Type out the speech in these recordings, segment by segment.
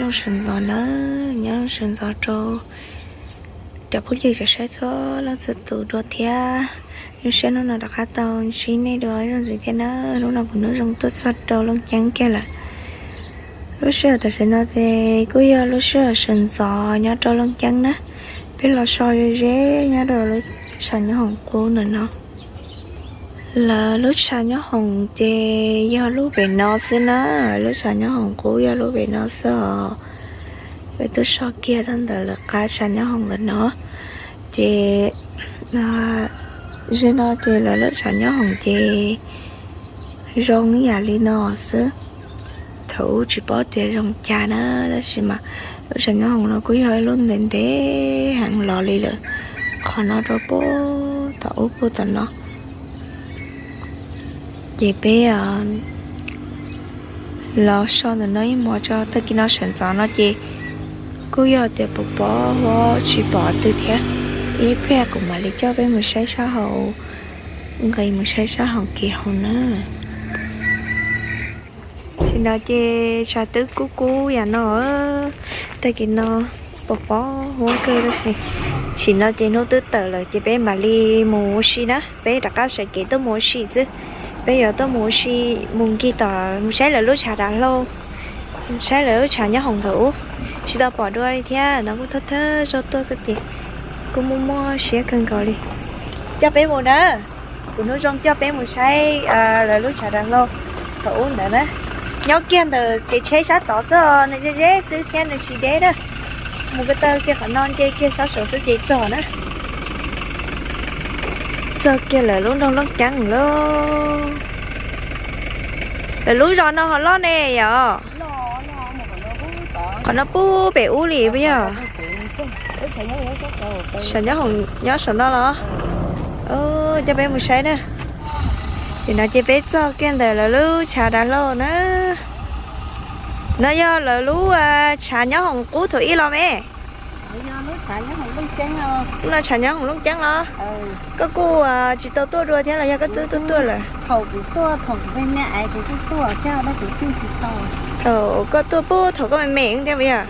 Nyob zoo sawv ntxov nawb, nyob zoo sawv ntxov rau cov phooj ywg cov saib txhua leej txhua tus dua thiab. Zoo siab hnub no rov qab tau ntsib nej dua zoo ntxiv thiab na. Hnub no kuv hnub zoo tuaj txog rau Looj Ceeb kiag lawm. Lub sij hawm tam sim no ces kuj yog lub sij hawm sawv ntxov nyob rau Looj Ceeb na. Peb los so ze ze nyob rau lub tshav nyob hoom qub ntawm no. Lawv lub tshav nyob hoom ces yog lub pem no xwb na, lub tshav nyob hoom qub yog lub pem no xwb os. Peb tuaj so kiag rau ntawm lawv qab tshav nyob hoom ntawm no, ces ze no ces lawv lub tshav nyob hoom ces zoo ib yam li no xwb. Thaum ub tsis paub tias zoo cas na, tab sis mas lub tshav nyob hoom no kuj yog ib lub ntev ntev heev los li lawm, qhov no rau puag thaum ub puag tom no. Ces peb los so ntawm no ib hmos tso, tag kis no sawv ntxov no ces kuj yog tias pos pos huab tsis pom twg thiab. Ib pliag kuv mam li coj peb mus saib sab hauv, nqis mus saib sab hauv kev hauv na. Tsim no ces tshav twb kub kub yam no, tag kis no pos pos huab kawg tab sis tsim no ces hnub twb tawm lawm ces peb mam li mus ua si na, peb rov qab sawv kev tuaj mus ua si xwb. Peb yuav tuaj mus ua si, mus nkig tom, mus saib lawv lub tshav dav hlau, saib lawv lub tshav nyob hoom thaum ub. Tsis tau pom dua li thiab, no kuj thawj thawj zaug tuaj xwb ces kuj muaj muaj siab kawg nkaus li. Coj peb mus na, kuv hnub zoo coj peb mus saib lawv lub tshav dav hlau thaum ub ntawd na. Nyob kiag ntawm kev tsheb sab tod xwb os, nws ze ze xwb thiab nws tsis deb na. Mus ko taw kiag qhov no nce kiag sab saud xwb ces txog na. Txog kiag lawv lub nroog Looj Ceeb lauj. Lawv lub zos no ho loj ne yom? Qhov no puag pem ub li puas yog? Tshav nyob hoom nyob saum no los? Coj peb mus saib na. Ces no ces peb txog kiag ntawm lawv lub tshav dav hlau na. No yog lawv lub tshav nyob hoom qub thaum ub los me? Lub no tshav nyob hoom Looj Ceeb los? Koj kuj tsis tau tuaj dua thiab los yog koj twb tuaj tuaj lawm? Thaum koj tuaj puag thaum koj me me thiab puas yog?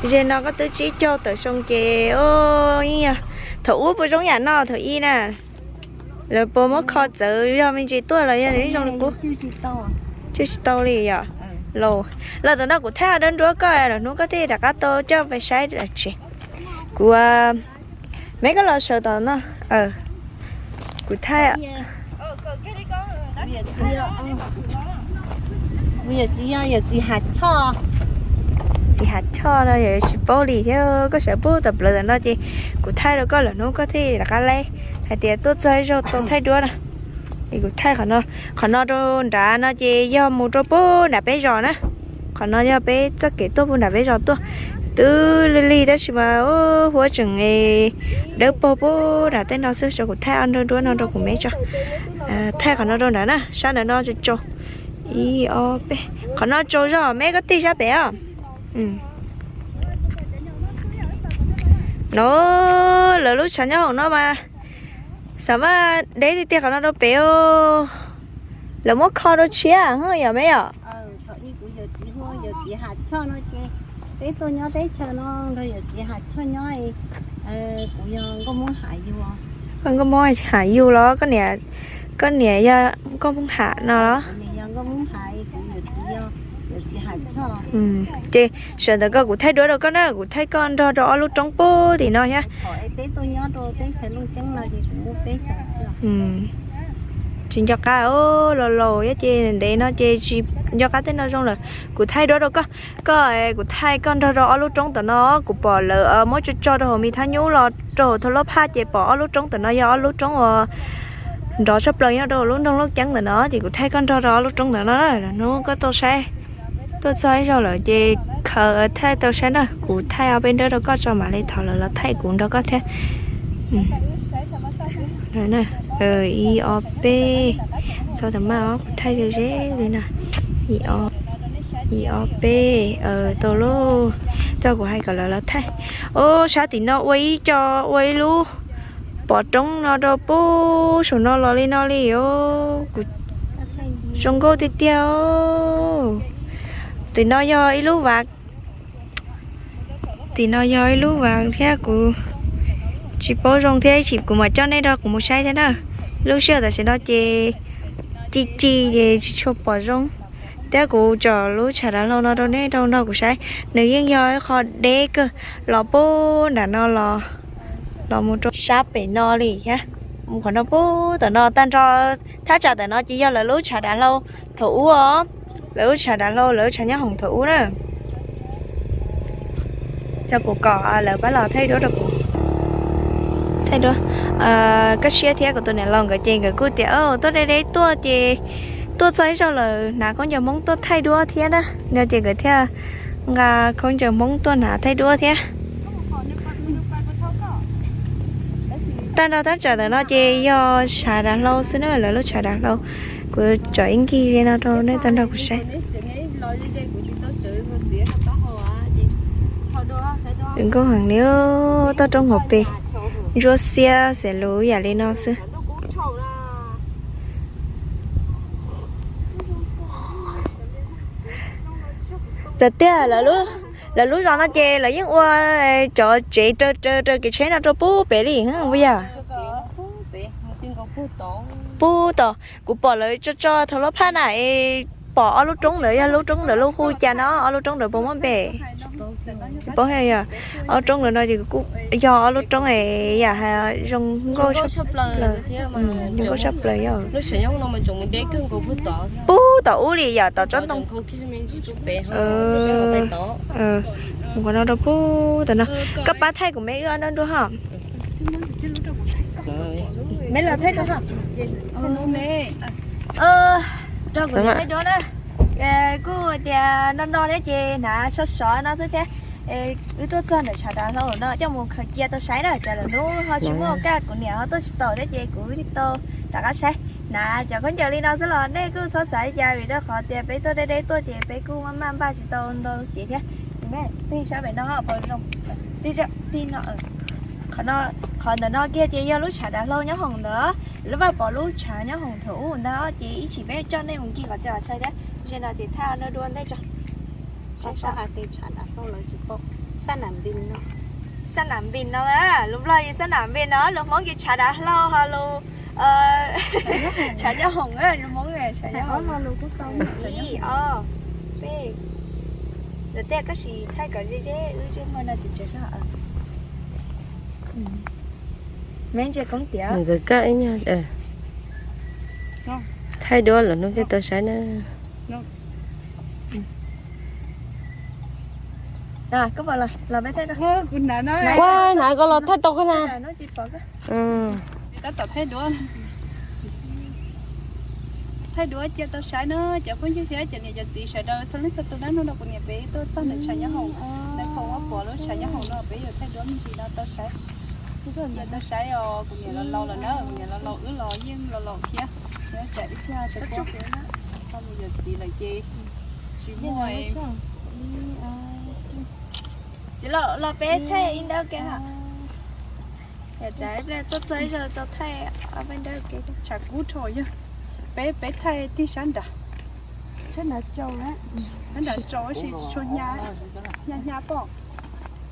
Ces ze no koj twb tsib caug tawm xyoo ces, o, yeej yog thaum ub puas zoo yam no thaum ub na? Lawv puas muab kho txawv yog me ntsis tuaj los yog zoo li qub? Cwj tsis tau li yom? Los, los tom no kuv thaij dawb nruab koj, lwm hnub koj thiaj rov qab tau coj peb saib tsev. Kuv, me koj los sawv tom no. Kuv thaij. Txiv Hav Choj no yog tsis paub li thiab, koj sawv puag tom plawv tom no ces kuv thaij rau koj, lwm hnub koj thiaj rov qab laib hais tias tuaj txog ib zaug tau thaij duab na. Es kuv thaij qhov no, qhov no rau nrad no ces yog mus rau puag nram peb zos na. Qhov no yog peb txoj kev tuaj puag nram peb zos tuaj. Twb lig lig tab sis mas huab tseem dawb paug puag nram tej no xwb, tso kuv thaij ob nrag duab no rau kuv me tso. Thaij qhov no rau nrad na, sab nrad no tsaus tsaus. Ib ob peb, qhov no tsaus zog, me koj tig sab pem os. No, lawv lub tshav nyob hauv no mas xav mas deb tiag tiag qhov no rau pem. Lawv muab kho rau tshiab yom me yom? Nkauj Hmoob Ham Yug los? Koj niam yog Nkauj Hmoob Ham no los? Ces sawv ntawm koj kuv thaij duab rau koj na, kuv thaij koj nrog rau ob lub roob puag tim no thiab. Tsis nco qab, laus laus thiab ces ntev no ces tsis nco qab tej no zoo lawm. Kuv thaij duab rau koj, koj, kuv thaij koj nrog rau ob lub roob tom no, kuv pom lawv muab tso tso rau hauv me thab nyub los rau hauv thaj lub phaj ces pom ob lub roob tom no yog ob lub roob uas nrov tshaj plaws nyob rau lub nroog Looj Ceeb ntawm no ces kuv thaij koj nrog rau ob lub roob ntawm no na. Lwm hnub koj tau saib, tuaj txog ib zaug lawm ces khaws thaij tau saib na, kuv thaij ob peb nrab rau koj tso mam li thov lawv los thaij kuv nrog koj thiab. Ib ob peb, txog tam maj os, kuv thaij ze ze li no. Ib ob peb, tau lauj. Coj kuv hais kom lawv los thaij. Ub, sab tim no ua ib co, ua ib lub Pom roob no rau pub saum no los li no li os. Kuv zoo nkauj tiag tiag os. Tim no yog ib lub vav, tim no yog ib lub vav thiab kuv tsis paub zoo thiab, ib chim kuv mam coj nej rau kuv mus saib thiab na. Lub sij hawm tam sim no ces ci ci ces tsis tshua pom zoo, thiab kuv tsom lub tshav dav hlau no rau nej rau nrog kuv saib. Nws yeej yog ib qho deb kawg los pub nram no los, los mus rau sab pem no li thiab. Mus qhov no pub tom no tag nrho, thaj tsam tom no ces yog lawv lub tshav dav hlau thaum ub os. Lawv lub tshav dav hlau, lawv lub tshav nyob hoom thaum ub na. Tso kuv kom lawv pab los thaij duab rau kuv. Thaij duab. Koj siab thiab kuv tus niam laus nkawd ces nkawd kuj tias tuaj deb deb tuaj ces tuaj txog ib zaug lawm hnav khaub ncaws Hmoob tuaj thaij duab thiab na. No ces nkawd thiaj nqa khaub ncaws Hmoob tuaj hnav thaij duab thiab. Tag nrho thaj tsam ntawm no ces yog tshav dav hlau xwb na, lawv lub tshav dav hlau. Kuv tsom ib nkig ze no rau nej tag nrho kuv saib. Nkauj heev li, toj roob hauv pes ntsuab xiab xes lus yam li no xwb. Txawm tiag lawv lub zos no ces lawv yeej ua cov tsev raws raws raws kev tsheb no rau pub pem li puas yog? Pub tom, kuv pom lawv tso tso thaum lub phaj na es pom ob lub roob ntawd, yog lub roob ntawd lub hu cas no, ob lub roob ntawd puas muaj npe? Tsis paub thiab yog. Ob lub roob ntawd no ces kuj yog ob lub roob es yam zoo nkauj, zoo nkauj tshaj plaws yog. Pub tom ub li yom, tom tsob ntoo. Mus qhov no rau pub tom no. Koj pab thaij kuv me wb ob nrab nruab ho. Me los thaij duab ho. Rau kuv thaij duab na. Kuj tias no no thiab ces hnav sov sov no xwb thiab. Wb tuaj txog ntawm tshav dav hlau no coj mus khaws cia tau saib na, tsam lwm hnub ho tsis muaj kaj kuv niam ho tuaj tsis tau thiab ces kuv wb tau rov qab saib. Hnav cov khaub ncaws li no xwb los nej kuj txhob xav li cas vim rau qhov tias peb tuaj deb deb tuaj ces peb kuj maj maj npaj tsis tau ntau cev thiab. Peb sab pem no zoo, qhov ntawm no kiag tias yog lub tshav dav hlau nyob hoom ntawd, lub vaj pom lub tshav nyob hoom thaum ub ntag ces ib chim peb coj nej mus ncig qhov txhia qhov chaw thiab. Ze no ces thaij no dua ntej tso. Sab hais tias tshav dav hlau lawv tsis paub, sab nam npis no. Sab nam npis no, lus Nplog ces sab nam npis no, lus Hmoob ces tshav dav hlau ho lus tshav nyob hoom, lus Hmoob tshav nyob hoom. Ib ob peb. Lawv tej koj sim thaij kom ze ze wb tsis muaj no tsis tsev sab. Me ntsia koob tiav. Ntxawm kab ib nyuag thaij duab lawm hnub thiaj tau saib na. Ua hnav koj los thaij tau koj na. Thaij duab cia tau saib na cov phooj ywg thiab cov niam cov txiv sawv daws txhua leej txhua tus na. Hnub no kuv niam peb tuaj txog ntawm tshav nyob hoom, ntawm khoom ua pom lub tshav nyob hoom no peb yuav thaij duab me ntsis no tau saib. Cia tau saib os, kuv niam los laus lawm na, kuv niam los laus wb los yeej los laus thiab. Tsam ib txhia tau mus yuav txiv lawm ces tsis muaj. Txiv laus los peb thaij ib nrab ke ha. Yam tsav ib pliag tuaj txog ib zaug tau thaij ob peb nrab ke. Tshav kub dhau yog peb, peb thaij tig sab nrad. Sab nrad tsaus, sab nrad tsaus tab sis tsis tshua hnyav, hnyav hnyav pom.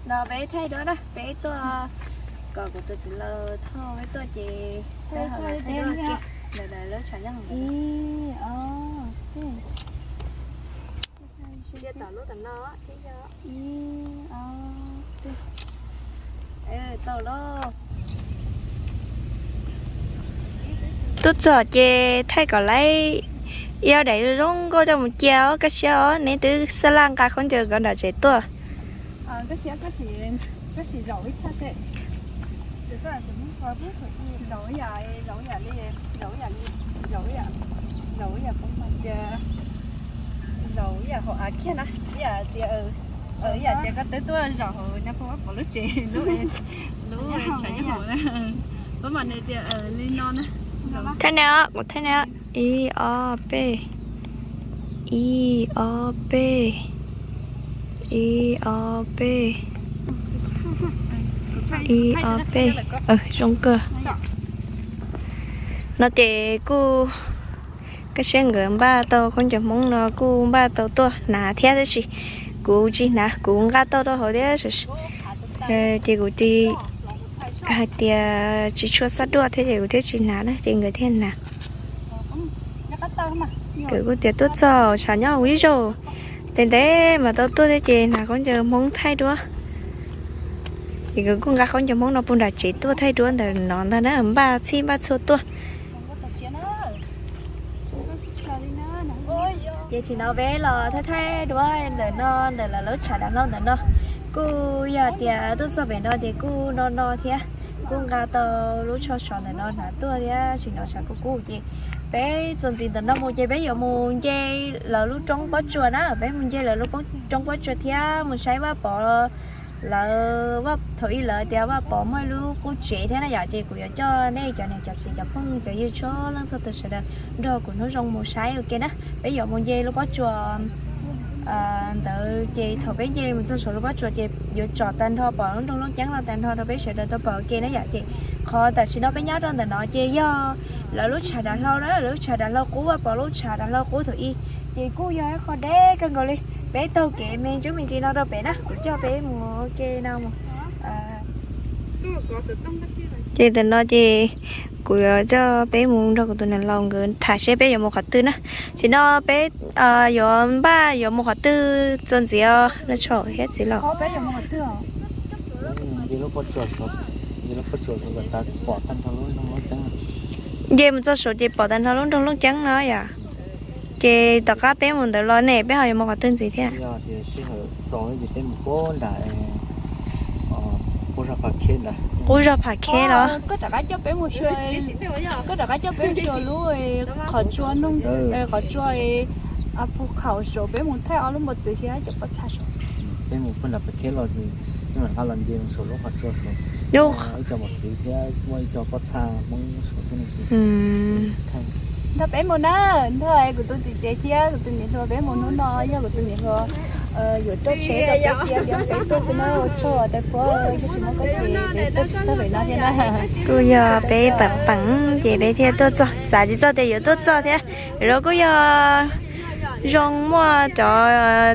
Los peb thaij duab na, peb tuaj kom kuv tus txiv laus thauj peb tuaj ces peb ho los thaij duab kiag ntawm lawv lub tshav nyob hoom. Ib, ob, peb. Cia tom lub tom no thiab yog ib, ob, peb. Tau lauj. Tuaj txog ces thaij kom laiv ib ob daim zoo nkauj coj mus cia os, kaj siab os, neb twb xab laj nqa khaub ncaws kom nram tsev tuaj. Zaum ib yam, zaum ib yam li, zaum ib yam li, zaum ib yam, zaum ib yam, zaum ib yam hauv av kiag na, ib yam tias, ib yam tias koj twb tuaj zaum hauv nyob puag pem lub tsev, lub, lub tshav nyob hauv na. Pab mam nws tias li no na. Thaij na, kuv thaij na. Ib ob peb, ib ob peb, ib ob peb. Ib ob peb, zoo kawg. No ces kuj, koj saib nkawd npaj tau khaub ncaws Hmoob no kuj npaj tau tuaj hnav thiab tab sis kuv tsis hnav, kuv nqa tau rau hauv thiab, ces kuv hais tias tsis tshua xab duaj thiab ces kuv thiaj tsis hnav na ces nkawd thiaj hnav. Nkawd kuj tias tuaj txog tshav nyob ib zaug, ntev ntev mas tau tuaj thiab ces hnav khaub ncaws Hmoob thaij duab. Ces nkawd kuj nqa khaub ncaws Hmoob no pus nram tsev tuaj thaij duab ntawm no ntag na, npaj txhij npaj txhua tuaj. Ces tsis no peb los thaij thaij duab ntawm no, ntawm lawv lub tshav dav hlau ntawm no. Kuj yog tias tuaj txog pem no ces kuj no no thiab, kuj nqa tau lub tsho sov ntawm no hnav tuaj thiab, tsis no tshav kuj kub ces peb txuas ntxiv ntawm no mus ces peb yuav mus nce lawv lub roob pob tsuas na, peb mus nce lawv lub roob pob tsuas thiab mus saib Vaj Pov lawv, thaum ub lawv tias Vaj Pov muaj ib lub qub tsev thiab na yom, ces kuv yuav coj nej cov niam cov txiv cov phooj cov ywg txhua leej txhua tus sawv daws nrog kuv Hnub Zoo mus saib ua ke na. Peb yuav mus nce lub pob tsuas ntawd ces thaum peb nce mus txog saum lub pob tsuas ces yuav tsom tag nrho pom lub nroog Looj Ceeb no tag nrho rau peb sawv daws tau pom ua ke na yom. Ces qhov tam sim no peb nyob rau ntawm no ces yog lawv lub tshav dav hlau na, lawv lub tshav dav hlau qub, Vaj Pov lub tshav dav hlau qub thaum ub. Ces kuj yog ib qho deb kawg nkaus li. Peb taug kev me ntsuab me ntsis no rau pem na, kuv coj peb mus ua ke no mus. Ces ntawm no ces kuv yuav coj peb mus nrog kuv tus niam laus nkawd tham seb peb yuav mus qhov twg na. Tam sim no peb yuav npaj yuav mus qhov twg txuas ntxiv os, Nraug Tshau thiab txiv laus? Nce mus txog saud ces pom tag nrho lub nroog Looj Ceeb no yom. Ces tom qab peb mus ntawd los ne peb ho yuav mus qhov twg ntxiv thiab? Qub zog Phav Kheb los? Koj rov qab coj peb mus xyuas lub qhov tsua, qhov tsua pub khaum saud peb mus thaij ob lub npua txwv thiab cov pob txha saud. Peb mus puag nram Phav Kheb los ces peb mam rov qab los nce mus saum lub qhov tsua saud. Ib co mos txwv thiab muaj ib co pob txha Hmoob saud thiab. Nrog peb mus na, nrog kuv tus txiv tsev thiab kuv tus niam hluas peb mus hnub no, yog kuv tus niam hluas yuav tuaj tsev rau peb cia li peb tuaj xwb na, ua tsaug tais Phuab, yog tsis muaj koj ces peb tuaj tsis txog pem no thiab na. Kuj yog peb peem peem ces peb thiaj tuaj txog, xav tsis txog tias yuav tuaj txog thiab. Los kuj yog zoo muaj cov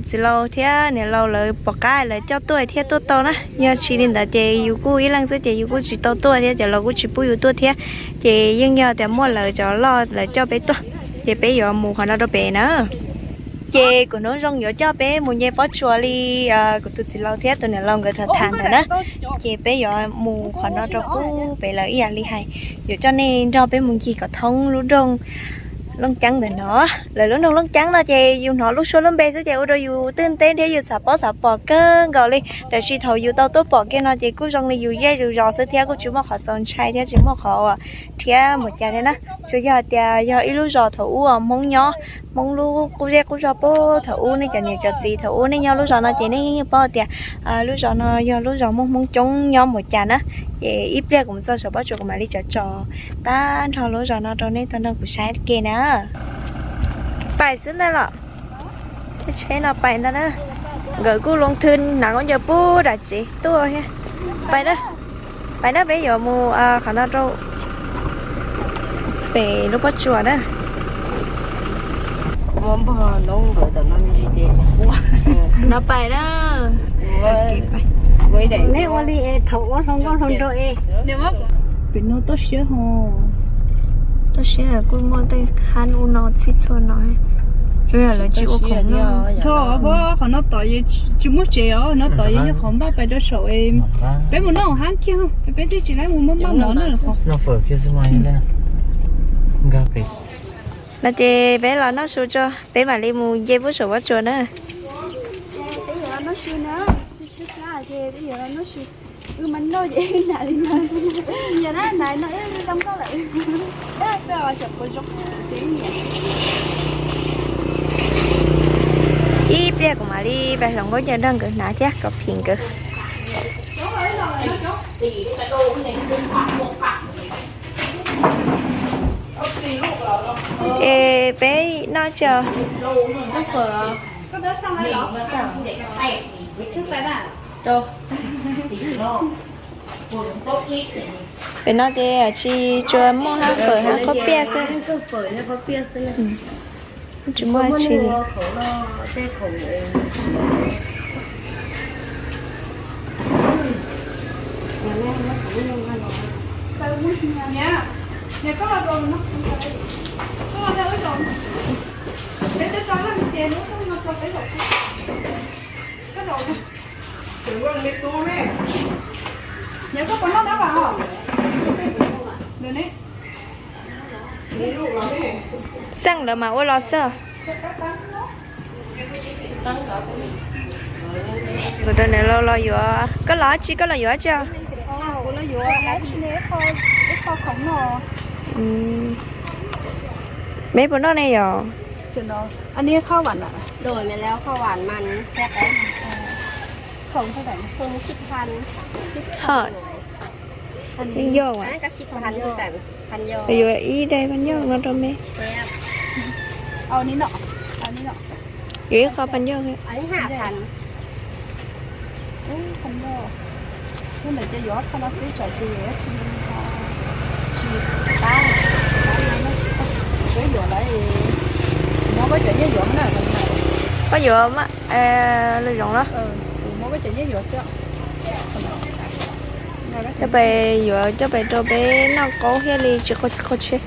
txiv laus thiab niam laus lawv pom qab lawv coj tuaj thiaj tuaj tau na. Yog tsis li ntawd ces yus kuj ib leeg xwb ces yus kuj tsis tau tuaj thiab, cov laus kuj tsis pub yus tuaj thiab. Ces yeej yog tias muaj lawv cov loj lawv coj peb tuaj, ces peb yuav mus qhov no rau pem na. Ces kuv Hnub Zoo yuav coj peb mus nce pob tsuas li kuv tus txiv laus thiab tus niam laus nkawd tham tham ntawd na. Ces peb yuav mus qhov no rau pub pem lawv ib yam li hais, yuav coj nej nrog peb mus ncig kom thoob lub nroog Looj Ceeb ntawm no. Lawv lub nroog Looj Ceeb no ces yus hnov lub suab lub npe xwb ces ua rau yus twb ntev thiab yus xav paub xav pom kawg nkaus li. Tiam sis thaum yus tau tuaj pom kiag no ces kuj zoo li yus zej yus zos xwb thiab kuj tsis muaj qhov txaus ntshai thiab tsis muaj qhov uas rhiab npaum cas thiab na. Tsuas yog hais tias yog ib lub zos thaum ub Hmoob nyob, Hmoob lub qub zej qub zog puag thaum ub, nej cov niam cov txiv thaum ub nej nyob lub zos no ces nej yeej paub tias lub zos no yog lub zos muaj Hmoob coob nyob npaum cas na. Ces ib pliag kuv mus txog saum pob tsuas kuv mam li tso tso tag nrho lub zos no rau nej tau nrog kuv saib ke na. Pais xwb ntag los? Thiab tsheb no pais ntag na. Nkawd kuj loo thwv hnav khaub ncaws puag nram tsev tuaj thiab. Pais na, pais na, peb yuav mus qhov no rau pem lub pob tsuas na. No pais na. Nej ua li es thaum ua hluas nkauj hluas nraug es. Pem no toj siab ho. Toj siab kuj muaj tej hab ub no txhij txhua no. Tsuas yog lawv tsis ua khoom no. Tho pab qhov no tom tsis muaj tsev os, no tom yog qhov npaj pais rau saum. Peb mus noj hab kiag, peb thiaj tsis laib mus maj maj mov na. No ces peb los noj su tso, peb mam li mus nce puag saum pob tsuas na. Ib pliag kuv mam li pais hloov khaub ncaws nrog nkawd hnav thiab kom phim nkawd. Es peb noj tso. Noj fawm. Rau. Pem no ces tsis tsuas muaj hab fawm hab khaub piaj xwb. Tsis muaj tsi li. Xeej lawv mas ua los xwb. Kuv tus niam laus los yuav, koj los tsi, koj los yuav tsi os? Meb puas noj ne yom? Yog, yuav ib daim phaj nyoj no rau meb. Yuav ib qho phaj nyoj. Koj yuav lwm zoov los? Coj pais yuav coj pais rau peb noj qaub thiaj li tsis qaug tsheb.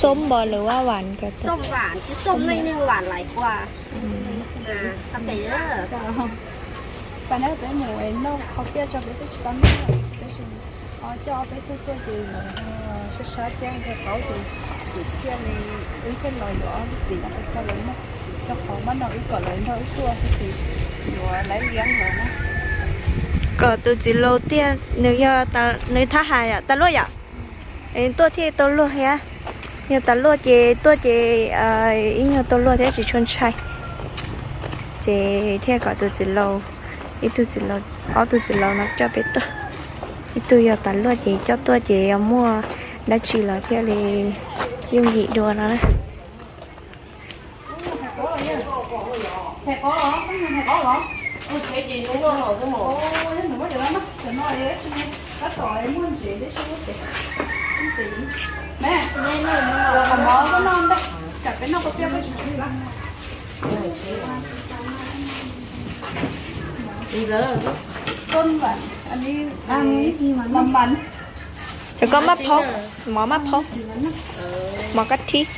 Xoob npo lwm vaj vam ko. Pas neb peb mus noj qhov piaj tso peb twb tsis tau noj, tab sis coj peb tuaj tuaj ces sab sab thiab nqhis qaub ces wb thiaj li, wb thiaj los yuav ob lub txiv no rau lawv noj, rau qhov mas no wb kom lawv nrog wb tuaj xwb ces yuav laiv liab lawv na. Kom tus txiv laus tiag, nws yog, nws thab ham yom, tas luaj yom? Tuaj thiaj tau luag thiab. Yog tas luaj ces tuaj ces ib nyuag tau luag thiab tsis tshua ntshai. Ces thiaj kom tus txiv laus, ib tug txiv laus, ob tug txiv laus no coj peb tuaj. Ib tug yog tas luaj ces coj tuaj ces yog muaj dab tsi los thiaj li yooj yim dua no na. Ces koj maj phaub, mov maj phaub, mov kab thib.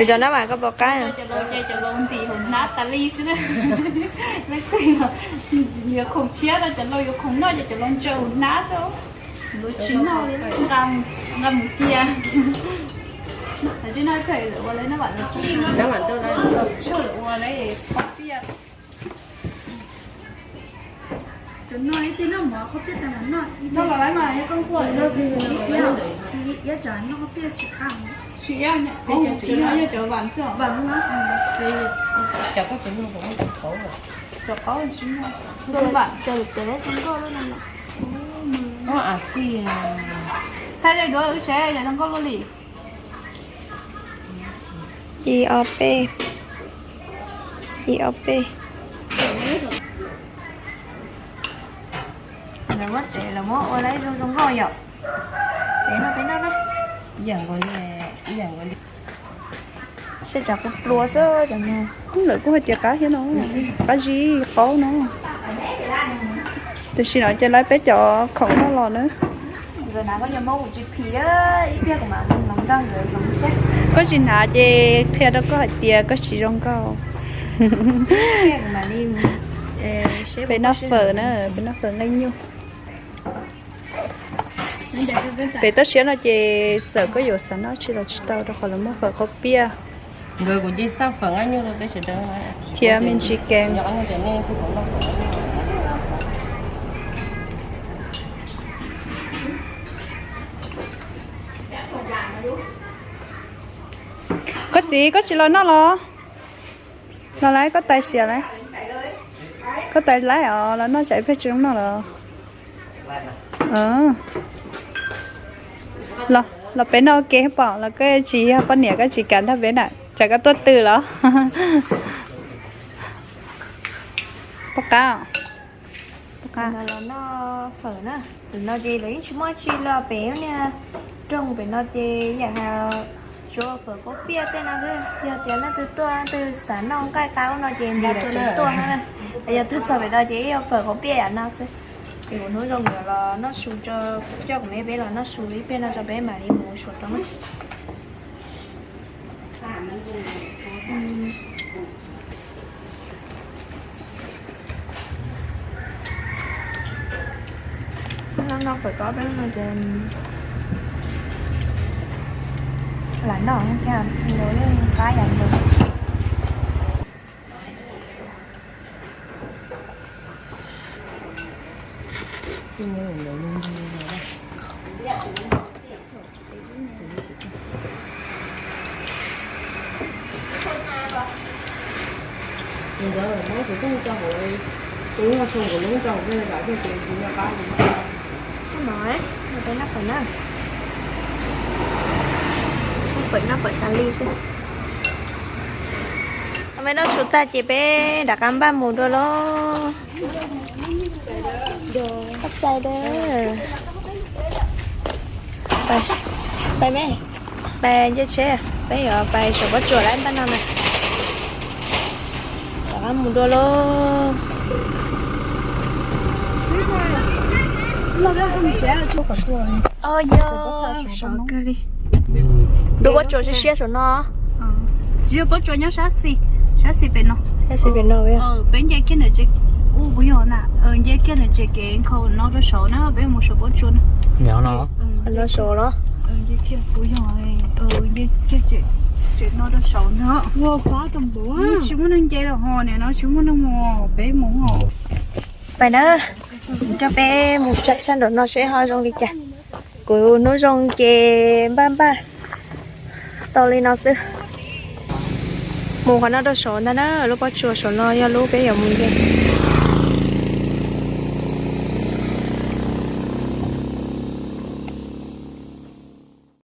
Cov nab vam koj pom qab. Cov laus ntim hauv hnab tas li xwb na. Yuav khoom tshiab no cov laus yuav khoom noj ces cov laus ntsaws hauv hnab xwb. Luag tsis noj li, nqa mus cia. Tsis noj phem lawm ua li nab vam, tsawg lawm ua li qhov piaj. Cov no ib tug noj mov qhov piaj tas mam noj. Noj los lawm mas yog koj nquaj, iab tsam noj qhov piaj tsis qab. Tsis iab, yog cov vam xwb. Vam no. Cov qaub tsis noj, vam. Thaij li duav wb saib yog zoo nkauj luaj li. Ib ob peb, ib ob peb. Lawv muab tes los muab ua lawv zoo zoo nkauj yom. Tes no peb noj na. Ib yam nkaus li, ib yam nkaus li. Seb tsam kuv pluas xwb tsam no. Lawv kuj hais tias qab thiab no, qab zib qaub no. Tam sim no ces lawv peb cov khoom noj los na. Koj tsis hnav ces qhia rau koj hais tias koj tsis zoo nkauj. Peb noj fawm na, peb noj fawm nqaij nyuj. Pem toj siab no ces txawm koj yuav xav noj tsi los tsis tau rau qhov lawv muaj fawm qhov piaj. Nkawd kuv cia xaj fawm nqaij nyuj rau peb sawv daws thiab me ntsis kev. Nyob nej kuv kom noj fawm nqaij nyuj. Koj txiv, koj tsis los noj los? Los lawm, koj tais siav lawm. Koj tais lawm os, los noj tsam ib pliag tsis zoo noj los. Los peb noj ua ke pom los koj tsis yog poj niam koj tsis kam nrog peb na, tsam koj tuaj twm los. Pom qab. Pom qab. Los noj fawm na. Pem no ces lawv yeej tsis muaj tsi li pem niag rooj pem no ces yam hais tsuas fawm qaub piaj tej no xwb. Yog tias leej twg tuaj leej twg xav noj nqaij qab ub no ces ntim lawv tsev tuaj na. Yog tuaj txog pem no ces ib yam fawm qaub piaj yam no xwb. Ces kuv hnub zoo yuav los noj su, coj kuv me peb los noj su ib pliag no tso peb mam li mus suav roob. Noj fawm tau peb no ces lam noj thiab, qab yam ntawd. Peb noj fawm na, fawm noj fawm tas li xwb. Peb noj su tag ces peb rov qab npaj mus dua lauj. Qab txais dawb. Pais me, pais nce tsheb, peb yuav pais saum pob tsuas lawm npaj no na. Rov qab mus dua lauj. Os, yog sov kawg li. Dua pob tsuas siab siab saum no. Tsis yog, pob tsuas nyob sab xis, sab xis pem no. Sab xis pem no. Peb nce kiag ntawm tsev, ub, kuv yog na, nce kiag ntawm tsev kev nkhaus no rau saud na, peb mus saum pob tsuas na. Nce kiag, kuv yog, nce kiag tsev no rau saud na. Tsis muaj neeg nce los ho, nim no tsis muaj neeg mus, peb mus os. Pais na, coj peb mus saib sab nraum no seb ho zoo li cas. Kuv hnub zoo ces npaj npaj tau li no xwb. Mus qhov no rau saud ntag na, lub pob tsuas saum no yog lub peb yuav mus nce.